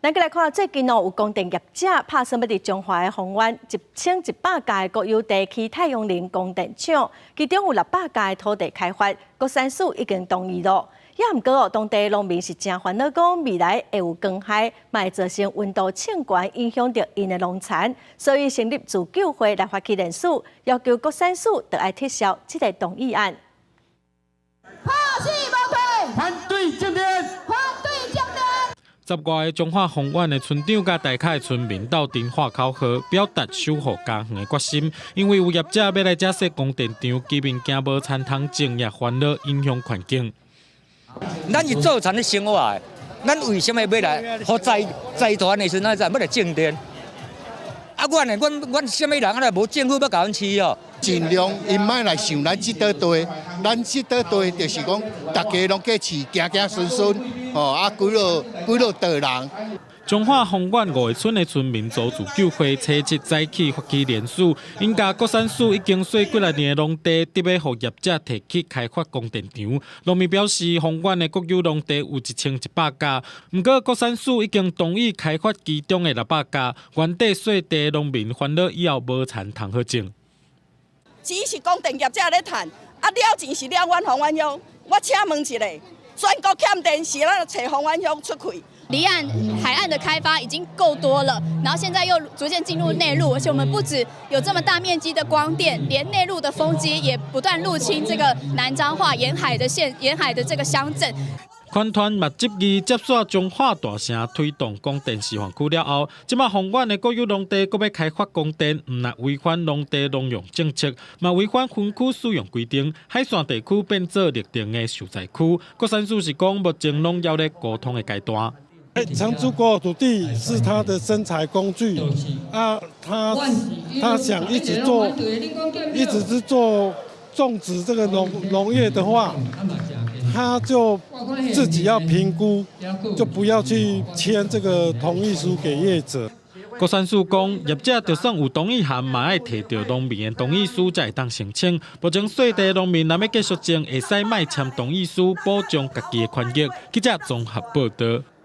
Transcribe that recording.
咱閣來看最近哦，有光電業者拍算欲佇彰化的豐原1100甲的國有地起太陽能光電廠，其中有600甲的土地開發，國產署已經同意咯。也毋過哦，當地農民是誠煩惱，講未來會有光害，嘛會造成溫度升懸，影響著𪜶的農田，所以成立自救會來發起連署，要求國產署著愛撤銷這个同意案。拍死無退，反對種電，反對種電。十外个彰化豐原的村長佮大坵的村民鬥陣喊口號，表達守護家園的決心。因為有業者欲來遮設光電廠，居民驚無田通種，也煩惱影響環境。咱是做田咧生活的，咱為啥物欲來予財財團的時陣，咱欲來種電？啊，阮呢，阮阮啥物人啊？無政府欲共阮飼哦。盡量𪜶莫來想咱這塊地，咱這塊地就是講，大家攏過飼，行行順順，吼啊，幾落幾落桌人。彰化豐原五个村的村民組自救會初七早起發起連署，𪜶共國產署已經稅幾若年的農地，得欲予業者提去開發光電廠。農民表示，豐原的國有農地有1100甲，毋過國產署已經同意開發其中的600甲，原底稅地農民煩惱以後無田通好種。錢是光電業者咧趁，啊了錢是了阮豐原鄉。我請問一下，全國欠電是咱揣豐原鄉出氣。離岸海岸的開發已經夠多了，然後現在又逐漸進入內陸，而且我們不止有這麼大面積的光電，連內陸的風機也不斷入侵這個南彰化沿海的縣、沿海的這個鄉鎮。環團嘛執意接續彰化大城推動光電示範區了後，這馬豐原的國有農地閣欲開發光電，毋但違反農地農用政策，嘛違反分區使用規定，海線地區變做特定的受災區。國產署是講，目前攏猶咧溝通的階段。承租國有土地是他的生財工具，啊，他想一直做，一直是做種植這個農業的話，他就自己要評估，就不要去簽這個同意書給業者。國產署講，業者就算有同意函，嘛愛提著農民的同意書才會當申請。目前細地農民若欲繼續種，會使莫簽同意書，保障家己的權益。記者綜合報導。